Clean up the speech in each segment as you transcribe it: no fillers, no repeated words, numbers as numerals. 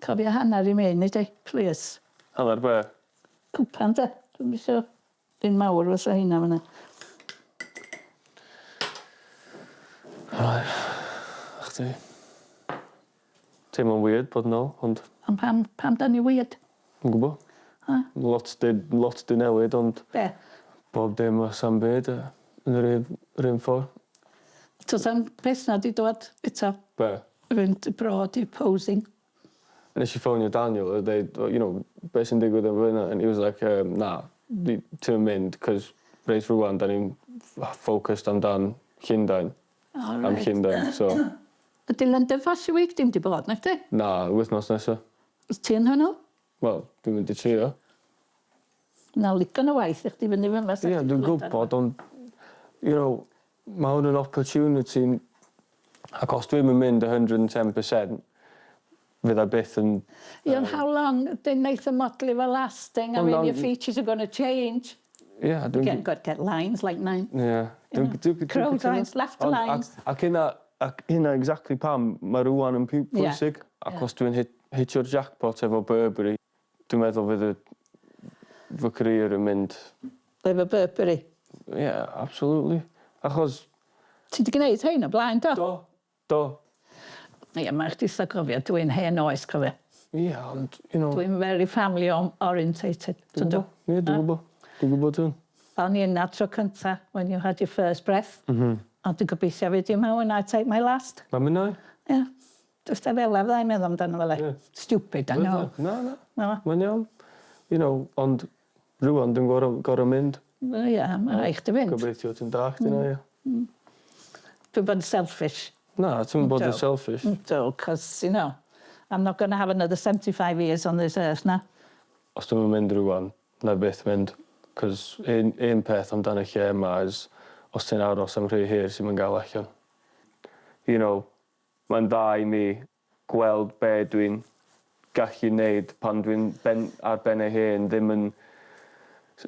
Cofia hanner i mi, nei di, plîs. Hanner be? Cwpan de. Dwi'm isio un mawr fysa heina fan 'na. Reit. A chdi. Teimlo'n weird bod nôl ond... Ond pam pam 'dan ni weird? Dwi'm gwbo. Ha? Lot 'di lot 'di newid ond... Be? Bob dim a sa'm byd yy yn yr un yr un ffor. Do's 'am peth 'na 'di dŵad eto. Be? Fynd abroad i posing. Nesh i ffonio Daniel a deud you know be' sy'n digwydd efo hynna and he was like yym na di- ti'm yn mynd 'c'os reit rŵan 'dan ni'n focused amdan Llundain. O reit. Am Llundain so. Ydi London Fashion Week dim 'di bod nacdi? Na, wythnos nesa. Wyt ti yn hwnnw? Wel, dwi'n mynd i trio. Ma' 'na ligon o waith i chdi fyny fyma Ie dwi'n gwbod ond you know ma' hwn yn opportunity ac os dwi'm yn mynd a hundred and ten percent fydda i byth yn... Ie ond how long then neith y modlu fo lasting I mean your features are gonna change. Ie dwi'n... Get got get lines like mine. Ie. Dwi'n dwi'n dwi'n Crowd lines, laughter lines. Ac hynna ac hynna exactly pam ma' rŵan yn pwysig. Ac os dwi'n hit hitio'r jackpot efo Burberry Dwi'n meddwl fydd y fy career yn mynd... Efo Burberry? Ie, absolutely. Achos... Ti 'di gneud rhein o blaen do? Do, do. Ie, ma' chdi 'tha cofio, dwi'n hen oes cofia. Ie, ond, you know... Dwi'n very family orientated. Dwi'n gwbo, ie, dwi'n gwbo. Dwi'n gwbo ti yn. O'n i yna tro cynta when you had your first breath. M-hm. Ond dwi'n gobeithio fydd di yma when I take my last. Ma' minnau. Ie. Jyst a fela fydda i'n meddwl amdano fo like. Ie. Stupid I know. Na na. Na. Mae'n iawn. You know ond rŵan dwi'n gor'o' gor'o' mynd. Wel ia ma' rai' chdi fynd. Gobeithio ti'n dallt hynna ia? Hmm. Dwi'n bod yn selfish. Na ti'm yn bod yn selfish. Yndw 'cos you know I'm not gonna have another 75 years on this earth na? Os dwi'm yn mynd rŵan 'nai byth mynd 'cos un un peth amdan y lle yma is os ti'n aros am rhy hir ti'm yn ga'l allan. You know Mae'n dda i mi gweld be dwi'n gallu neud pan dwi'n ben ar ben ei hun ddim yn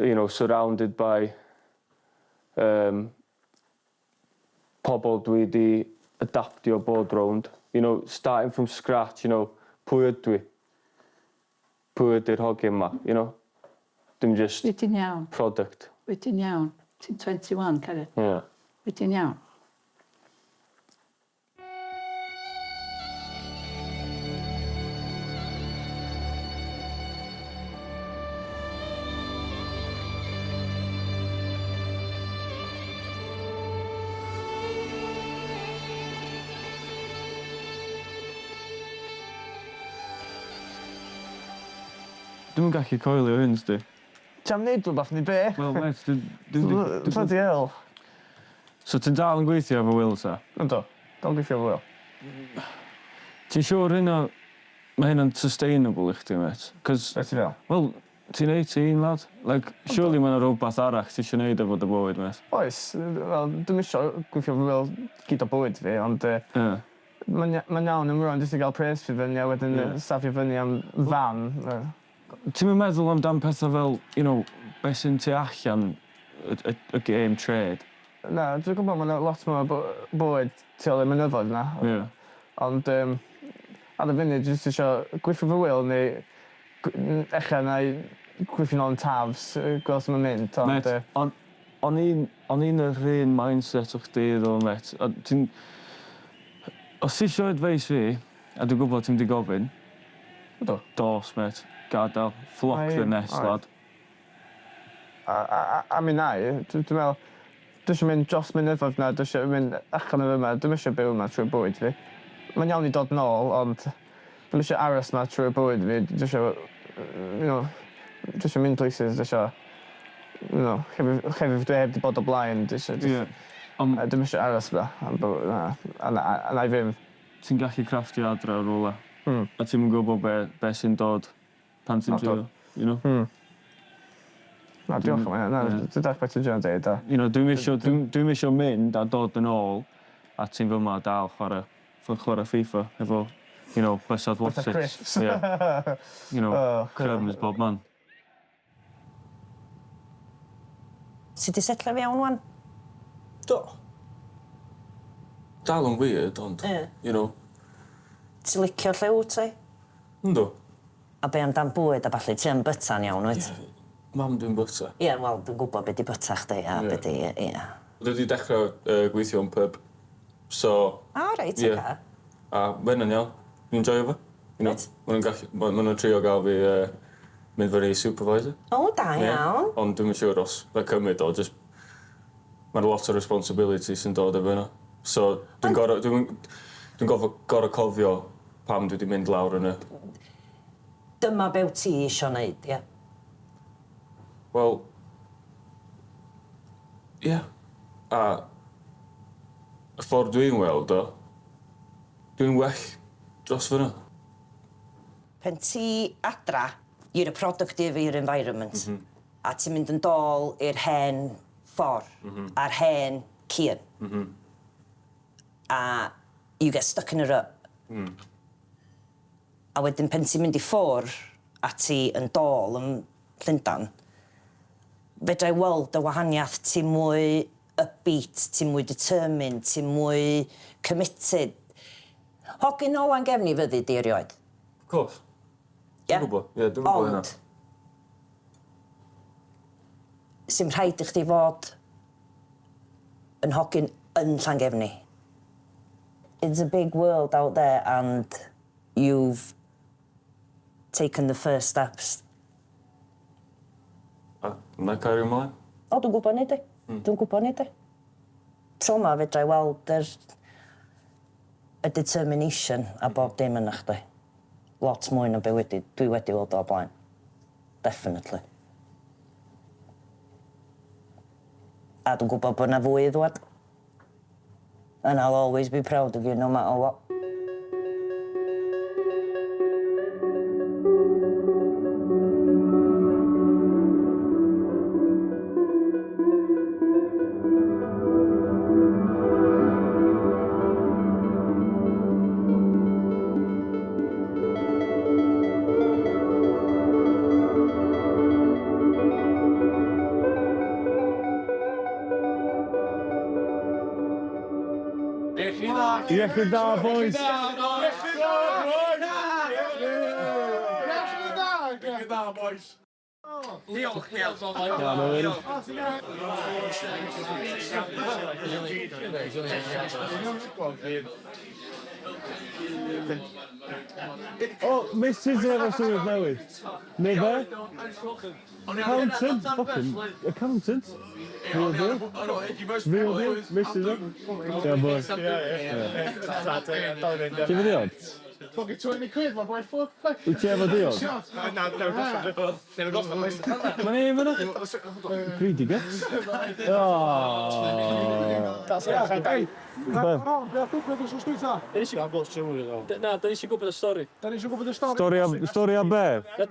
you know surrounded by yym pobol dwi 'di adaptio bod rownd you know starting from scratch you know pwy ydw i? Pwy ydi'r hogyn 'ma you know? Dim jyst... Wyt ti'n iawn. ...product. Wyt ti'n iawn. Ti'n 21 cariad. Ie. Wyt ti'n iawn. Dwi'm yn gallu coelio hyn sdi. Ti am neud rwbath ne' be'? Wel mêt dwi dwi'm 'di... Bloody hell. So ti'n dal yn gweithio efo Wil ta? Yndw. Dal yn gweithio efo Wil. Ti'n siŵr hynna ma' hynna'n sustainable i chdi mêt? 'C'os... Be' ti fe'wl? Wel ti'n 18 lad. Like surely ma' 'na rwbath arall ti isio neud efo dy bywyd mêt? Oes wel dwi'm isio gweithio efo Wil gyd o bywyd fi ond yy... Ie. Mae'n ia- mae'n iawn am rŵan jyst i ga'l pres fi fyny a wedyn yy safio fyny am fan yy. Ti'm yn meddwl amdan petha fel you know be' sy'n tu allan y y y gêm trade? Na dwi'n gwbo ma' 'na lot mwy o bo- bywyd tu ôl i'r mynyddoedd 'na. Ie. Ond yym ar y funud dwi jyst isio gweithio fy Wil neu gw- n- ella 'nai gweithio nôl yn Tafs yy gweld su' ma'n mynd ond yy. Mêt o'n o'n i'n o'n i'n yr un mindset o chdi ddo mêt a ti'n os ti isio advice fi a dwi'n gwbod ti'm 'di gofyn. Ydw. Dos mêt gadal flock the nest lad. A a a a mi wnâi dwi dwi me'wl dwi isio mynd dros mynyddoedd 'na dwi isio mynd allan o fyma dwi'm isio byw yma trwy'r bywyd fi. Mae'n iawn i dod nôl ond dwi'm isio aros 'ma trwy'r bywyd fi dwi isio you know dwi isio mynd places dwi isio you know llefydd llefydd dwi heb 'di bod o blaen dwi isio jyst... Ie on'... A dwi'm isio aros 'ma am byw- na a na a 'nai ddim. Ti'n gallu crafftio adre o rwla. Hmm. A ti'm yn gwbo be' be' sy'n dod pan ti'n drio, you know? Hmm. Na diolch am hynna. Na dwi'n dallt be' ti'n trio deud a... You know dwi'm isio dwi'm dwi'm isio mynd a dod yn ôl a ti'n fyma dal chware ff- chware FIFA efo you know bysedd Fatha Wotsits. crisps. Ie. You know crumbs bob man. Ti 'di setlo fewn ŵan? Do. Dal yn weird ond... Ie. You know. Ti licio lle wt ti? Yndw. A be amdan bwyd a ballu, ti yn byta'n iawn, wyt? Mam, dwi'n byta. Ie, wel, dwi'n gwybod be di byta chdi a be di, ie. Dwi wedi dechrau gweithio yn pub, so... O, reit, Ie. oce. A ma' hynna'n iawn. Dwi'n joio fo. You know, Reit. ma' nhw'n gallu... Ma' nhw'n trio gael fi mynd fyny i supervisor. O, da iawn. Ond dwi'm yn siŵr os na cymryd o, just... Mae'n lot o responsibility sy'n dod efo hynna. So, dwi'n gor'o' dwi'n dwi'n gofo gor'o' cofio pam dwi 'di mynd lawr yna. Dyma be wyt ti isio neud, ie? Wel... Ie. A y ffordd dwi'n weld o, dwi'n well dros fyna. Pen ti adra, you're a product of your environment. A ti'n mynd yn dôl i'r hen ffordd, a'r hen Cian. A you get stuck in a rut. A wedyn pen ti'n mynd i ffwr a ti yn dôl yn Llundan, fedra i weld y wahaniaeth, ti mwy upbeat, ti mwy determined, ti mwy committed. Hogyn o Langefni fyddi di erioed. Of course. Ie? Dwi'n gwybod, ie, dwi'n gwybod hynna. Ond, sy'm rhaid i chdi fod yn hogyn yn Llangefni. It's a big world out there and you've taken the first steps. A na cario ymlaen. O, dwi'n gwybod neud i. Dwi'n gwybod neud i. Tro 'ma fedra i weld yr y determination a bob dim yna chdi. Lot mwy na be wedi, dwi wedi weld o blaen. Definitely. A dwi'n gwybod bod 'na fwy i ddwad. And I'll always be proud of you no matter what. Iechyd da, boys! Iechyd da, boys. Diolch, diolch. O, Mrs efo swydd newydd. Neu be? Accountant, fucking accountant. Real deal. Real deal, Mrs o. Yeah, boy. Ti efo diod? Fucking 20 quid, my boy. Fuck. Wyt ti efo diod? Na, never got Never got Mae'n un fyna? Greedy guts. Oh. That's it. Hey, Be? Na, da ni eisiau gwybod y stori. Da ni eisiau gwybod y stori. Stori am, stori am be?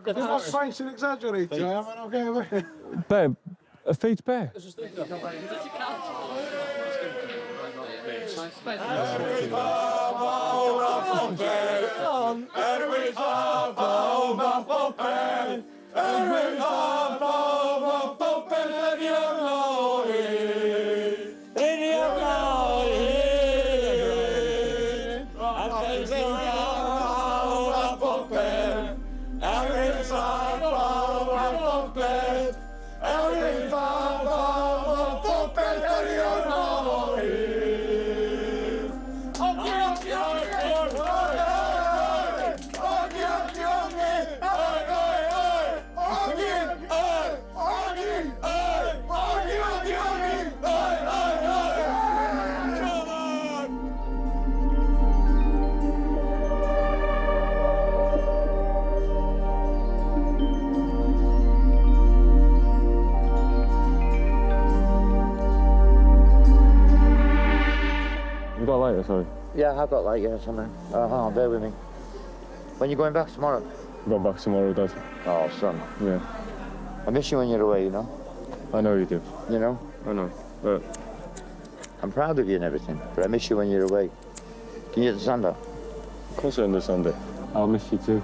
There's no science in exaggerating. Ie, mae'n oce, fe. Be? Y ffeit be? You got a lighter, sorry. Yeah, I've got light, yeah, somewhere. Hang on, bear with me. When you going back tomorrow? I'm going back tomorrow, Dad. Oh, son. Yeah. I miss you when you're away, you know? I know you do. You know? I know. But I'm proud of you and everything, but I miss you when you're away. Can you understand that? of course I understand it. I'll miss you too.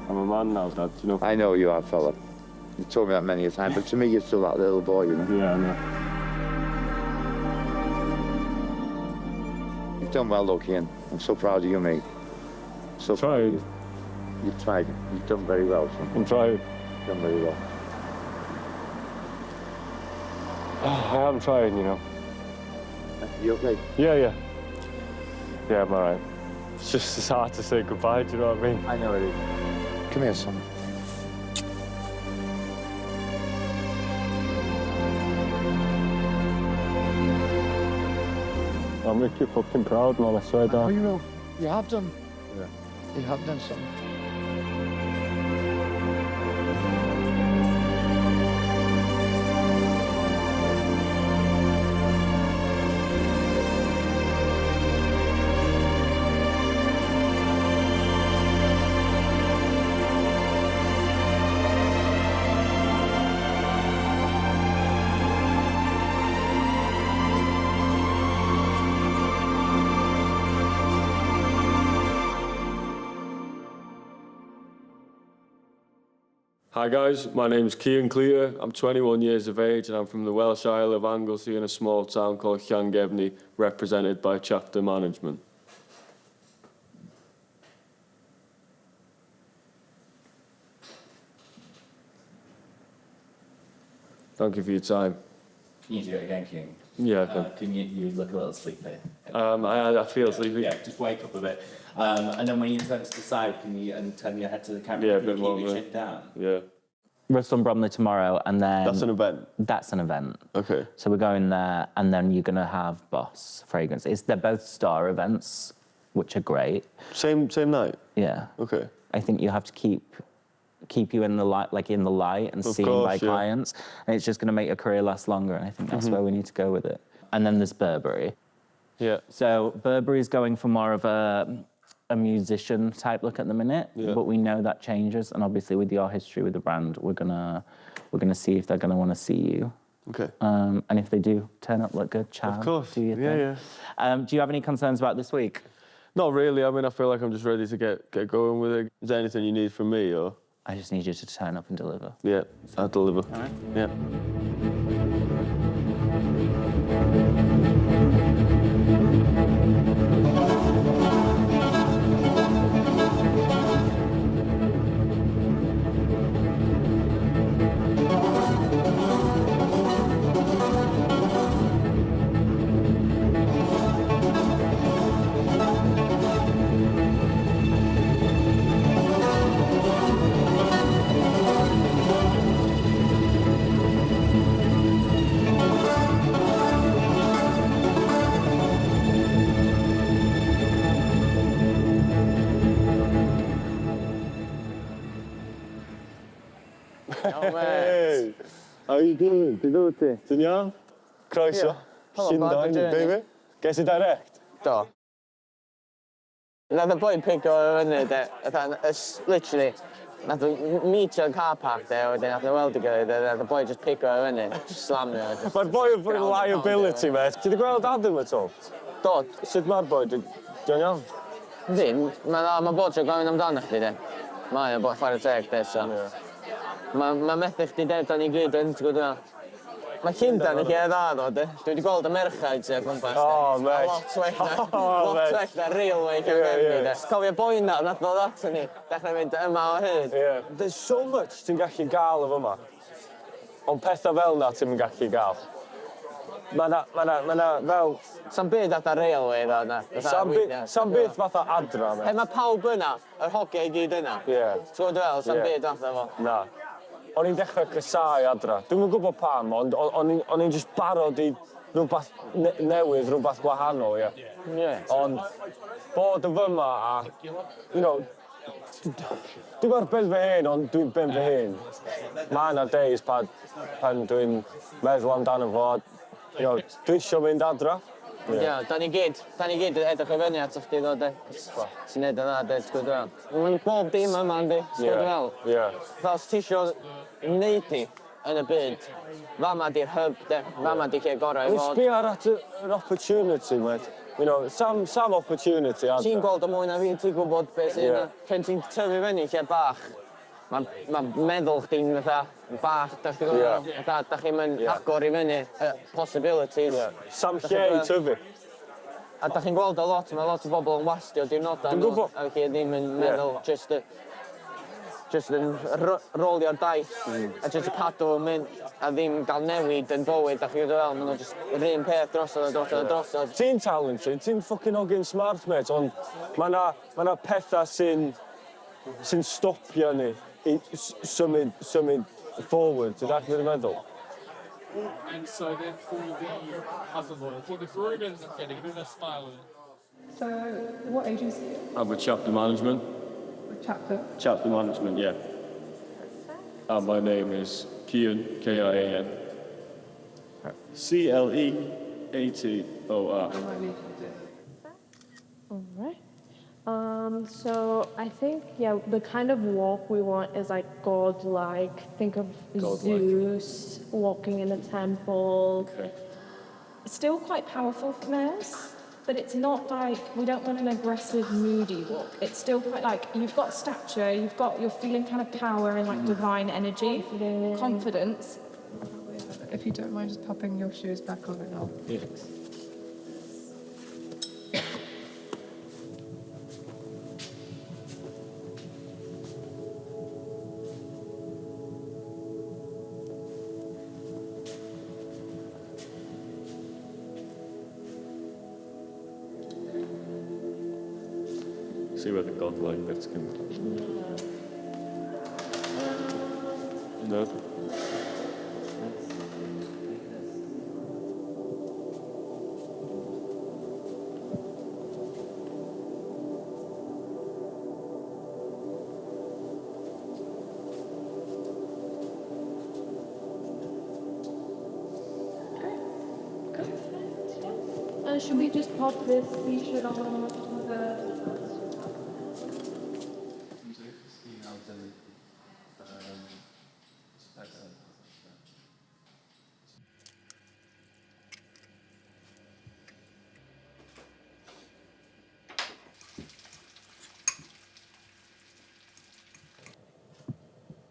I'm a man now, Dad, you know? I know you are, fella. You told me that many a time, but to me, you're still that little boy, you know? Yeah, I know. You've done well, though, Cian. I'm so proud of you, mate. So Tried. You've tried. You've done very well, son. I'm trying. You've done very well. I am trying, you know. You okay? Yeah, yeah. Yeah, I'm all right. It's just it's hard to say goodbye, do you know what I mean? I know it is. Come here, son. I'll make you fucking proud, man, I swear Oh, down. you will. You have done. Yeah. You have done, son. Hi guys, my name's Cian Clear. I'm 21 years of age and I'm from the Welsh Isle of Anglesey in a small town called Llangefni, represented by chapter management. Thank you for your time. Can you do it again, King? Yeah, I can. Can you, you look a little sleepy. I feel sleepy. Yeah, just wake up a bit. And then when you turn to the side, can you and turn your head to the camera? Yeah, a can bit you keep more, your yeah. chin down? Yeah. Russell and Bromley tomorrow, and then That's an event. That's an event. Okay. So we're going there, and then you're gonna have Boss Fragrance. It's they're both star events, which are great. Same night. Yeah. Okay. I think you have to keep you in the light, like in the light and Of seen course, by yeah. Mm-hmm. clients, and it's just gonna make your career last longer. And I think that's where we need to go with it. And then there's Burberry. Yeah. So Burberry's going for more of a musician type look at the minute, Yeah. but we know that changes. And obviously, with your history with the brand, we're gonna see if they're gonna want to see you. Okay. And if they do, turn up, look good, charm. Of course. Do your Yeah, thing. yeah. Do you have any concerns about this week? Not really. I mean, I feel like I'm just ready to get going with it. Is there anything you need from me, or? I just need you to turn up and deliver. Yeah, I'll deliver. All right. Yeah. Hey, how you doing? Ti'n dod ti? Ti'n iawn? Croeso. Hello, bud, Llundain, how you doing? baby. Ges i direct? Do. Nath y boi pigo o fyny, de. Fatha, it's literally, nath o meetio yn car park, de, a wedyn nath o weld i gilydd, de, nath y boi just pigo o fyny, just slamio. just Mae'r boi yn fwy ground and pound liability, o. mate. Ti 'di gweld Adam at all? Do, Sut mae'r boi? Di o'n iawn? Ddim, mae'n ma bod tro gofyn amdano chdi, de. Mae o'n boi chwarae teg, de, so. Mae ma methu chdi de, da ni gyd yn, ti'n gwybod hwnna? Mae Llundain yn lle dda, ddo, de. Dwi wedi gweld y merchaid sy'n o gwmpas, de. Oh, mate. Lot well na, Oh, lot mate. well na railway Ie, Llangefni, ie. de. Cofio boi na, nath ddod ato ni, dechrau mynd yma o hyd. Yeah. There's so much ti'n gallu gael o fyma. Ond pethau fel na ti'n gallu gael. Mae na, ma na, ma na fel... Sa'n byd fatha railway, ddo, na. Fatha Sa'n byd, weithiau. sam byd fatha adra, He, mate. mae pawb yna, yr hogiau i gyd yna. Ie. Ti'n gwybod fel, sa'n Ie. byd fatha fo. Na. O'n i'n dechrau casáu adra. Dwi'm yn gwybod pam, ond o'n i'n just barod i rhywbeth newydd, rhywbeth gwahanol, ie. Ie. Ond bod yn fyma a, you know, dwi'n ar ben fy hun, ond dwi'n ben fy hun. Mae yna days pan dwi'n meddwl amdano fo, you know, dwi isio mynd adra. Ie, da ni gyd, da ni gyd yn edrych i fyny ato chdi ddo, de. Ti'n neud yn dda, de, ti'n gwybod fel. Mae'n bob dim yma, yndi, ti'n gwybod fel. Ie. Fel, os ti isio neud hi yn y byd, fama di'r hub, de. Fama di lle gorau i Ond fod. sbia ar at yr opportunity, mate. You know, sam opportunity adra. Ti'n gweld o mwy na fi, ti'n gwybod beth sy'n Ie. yna. Pen ti'n tyfu fyny lle bach, mae ma meddwl chdi'n fatha bach, da chdi gwybod? Ie. Fatha, da chi'n mynd Ie. agor i fyny, possibilities. Sam Dach lle chi'n i gwbod? tyfu. A dach chi'n gweld o lot, mae lot o bobl yn wastio diwrnodau nhw. Dwi'n gwybod. A felly ddim yn meddwl, just, just yn rolio'r dice a just cadw yn mynd a ddim gael newid yn bywyd, dach chi'n gwybod fel, maen nhw just yr un peth drosodd a drosodd a drosodd. Ti'n talented, ti'n fucking hogyn smart mate, ond mae 'na, ma' 'na pethau sy'n sy'n stopio ni i symud, symud forward, ti'n dallt be dwi'n meddwl? And so then for the husband lawyer, for the groom is getting a bit of a smile. So, what agency? I'm with Chapter Management. Chapter? Chapter Management, yeah. And my name is Kian, K-I-A-N. C-L-E-A-T-O-R. All right. So I think, yeah, the kind of walk we want is like godlike. Think of Godlike. Zeus walking in a temple. Okay. Still quite powerful for Mares, but it's not like, we don't want an aggressive, moody walk. It's still quite like, you've got stature, you're feeling kind of power and like divine energy, confidence. If you don't mind just popping your shoes back on and I'll... Yeah. See where the godlike bits can. No. Should we just pop this t-shirt on the...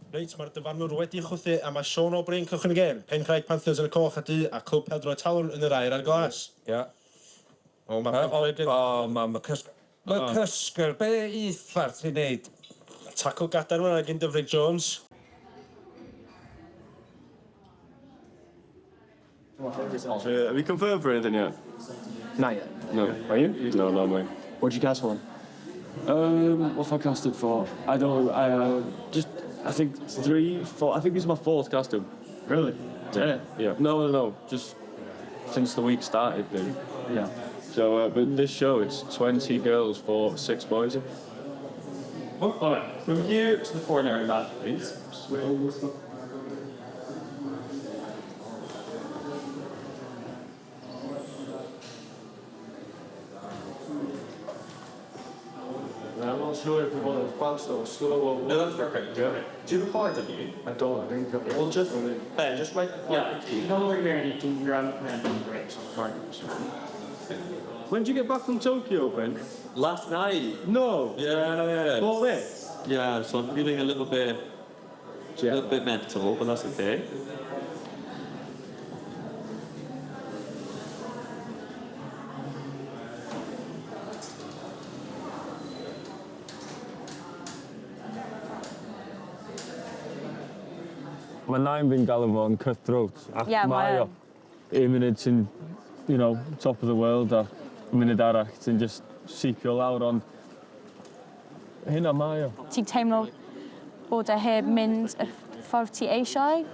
Reit, mae'r dyfarnwr wedi chwythu a mae Sean O'Brien cychwyn y gêm. Pengraig Panthers yn y coch a du a Clwb Pêl-droed Talwrn yn yr aur a'r glas. Ia. O, mae Pengraig... O, mae McCusker... McCusker, be uffar ti'n neud? Tacl gadarn fyna gyn Dyfrig Jones. Have you confirmed for anything yet? Not yet. No. Are you? No, not me. What'd you cast for? What have I casted for? I don't. I just. I think three, four. I think this is my fourth casting. Really? Yeah. Yeah. No, no, no. Just since the week started, dude. Yeah. So, but this show, it's 20 girls for 6 boys. All right, from you to the corner and back, please. I'm not sure if we want it fast or slow or No, that's perfect. Yeah. Do you have a card on you? I don't. I think. Well, just Ben, just write the card. Yeah, don't worry, Mary, you can grab random breaks on the card. When did you get back from Tokyo, Ben? Last night. No. Yeah. All this? Yeah, so I'm feeling a little bit mental, but that's okay. Mae nain fi'n galw fo'n cutthroat. Ac Yeah, mae mae o. Un munud ti'n, top of the world, a munud arall ti'n just seepio lawr, ond hynna mae o. Ti'n teimlo bod e heb mynd y ffordd ti eisiau?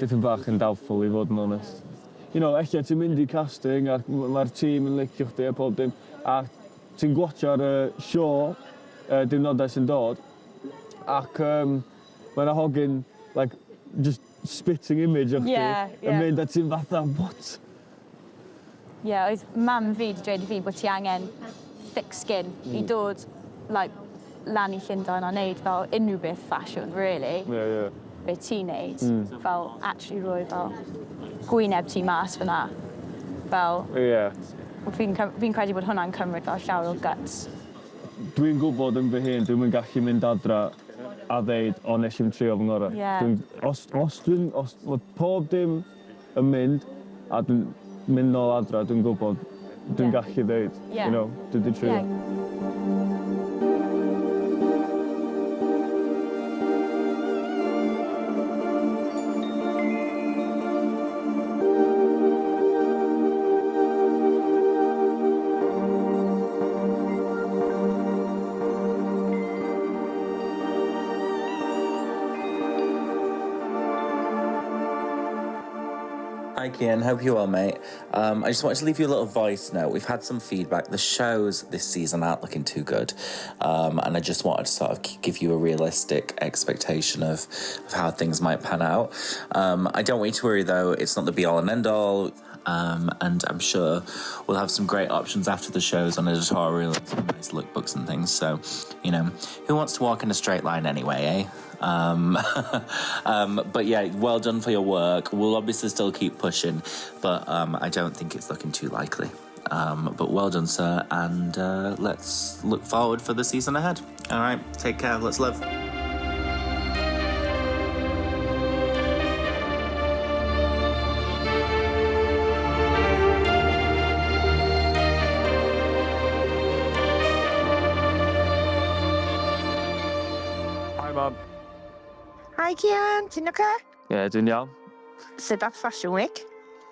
Dipyn bach yn doubtful i fod yn onest. Ella ti'n mynd i casting ac mae'r tîm yn licio chdi a pob dim, a ti'n gwatsio'r show diwrnodau sy'n dod, ac mae yna hogyn, like, just spitting image o chdi yn mynd a ti'n fatha, what? Yeah, oedd mam fi wedi dweud i fi bod ti angen thick skin i dod like, lan i Llundain a wneud fel unrhyw beth ffasiwn, really. Yeah, yeah. Be ti'n neud, fel actually rhoi fel gwyneb ti mas fyna. Fel, fi'n credu bod hwnna'n cymryd fel llawer o guts. Dwi'n gwybod yn fy hun, dwi'n mynd gallu mynd adra a ddeud, o, nes i'm trio fy ngorau. Os mae pob dim yn mynd, a dwi'n mynd nôl adra, dwi'n gwybod Dwi'n gallu ddeud, you know, dwi 'di trio. Hi Kian, hope you're well, mate. Um, I just wanted to leave you a little voice note. We've had some feedback. The shows this season aren't looking too good, um, and I just wanted to sort of give you a realistic expectation of, of how things might pan out. Um, I don't want you to worry though, it's not the be all and end all. Um, and I'm sure we'll have some great options after the shows on editorial and some nice lookbooks and things. So, you know, who wants to walk in a straight line anyway, eh? Um, um, but yeah, well done for your work. We'll obviously still keep pushing, but um, I don't think it's looking too likely. Um, but well done, sir, and uh, let's look forward for the season ahead. All right, take care. Let's love. Hi, Mam. Hi Cian, ti'n oce? Ie, yeah, dwi'n iawn. Sut ath Fashion Week?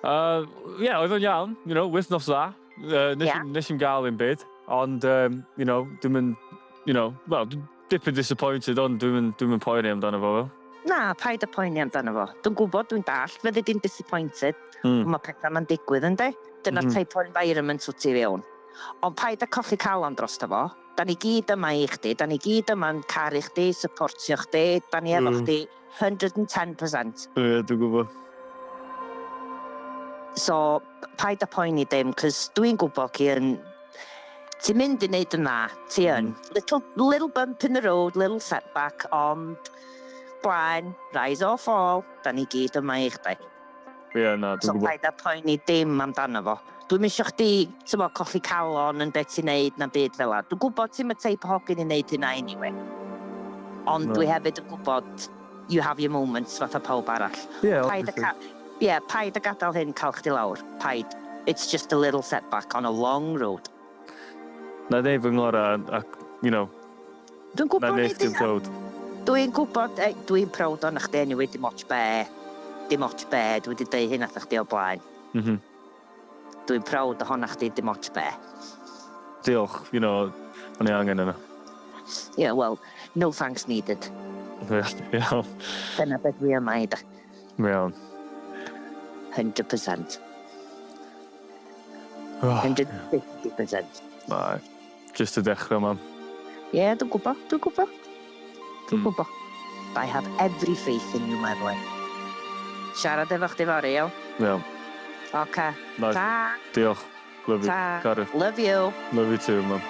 Yeah, oedd o'n iawn, wythnos dda. Nes, yeah. Nes i'm gael un byd, ond, dwi'n mynd, well, dwi'n dipyn disappointed, ond dwi'n mynd poeni amdano fo. Fel. Na, paid â poeni amdano fo. Dwi'n gwybod, dwi'n dallt, fyddi di'n disappointed. Mae pethau ma'n digwydd, ynddi? Dyna'r type o environment wyt ti fewn. Ond paid â colli calon drosto fo. Da ni gyd yma i chdi, da ni gyd yma'n caru chdi, supportio chdi, da ni efo chdi 110%. Ie, yeah, dwi'n gwybod. So, paid â poeni dim, cos dwi'n gwybod, Cian, ti'n mynd i wneud yn dda, ti yn. Little, little bump in the road, little setback, ond blaen, rise or fall, da ni gyd yma i chdi. Ie, yeah, na, So dwi'n gwybod. paid â poeni dim amdano fo. Dwi'm isio chdi, ti'n bo, colli calon yn beth ti'n neud na byd fel 'a. Dwi'n gwybod ti'm y teip o hogyn i neud hynna anyway. Ond Na. dwi hefyd yn gwybod you have your moments fatha pawb arall. Ie, Paid â obviously. Ie, paid â gadael hyn cael chdi lawr. Paid. It's just a little setback on a long road. Na i neud fy ngorau, ac, Dwi'n na gwybod i neud neud chdi'n hynna. proud. Dwi'n gwybod, dwi'n proud o'n chdi anyway, dim ots be. Dim ots be, dwi wedi deud hyn wrth chdi o blaen. Dwi'n proud ohona chdi, dim ots be. Diolch, o'n i angen yna. Yeah, well, no thanks needed. Iawn. Dyna beth dwi yma i da. Iawn. 100%. Oh, 150%. Na, just y dechrau, Mam. Ie, yeah, dwi'n gwybod, dwi'n gwybod. Dwi'n gwybod. I have every faith in you, my boy. Siarad efo chdi fory, iawn? Iawn. Oce. Nice. Ta. Diolch. Love you. Ta. Caru. Love you. Love you too, Mam.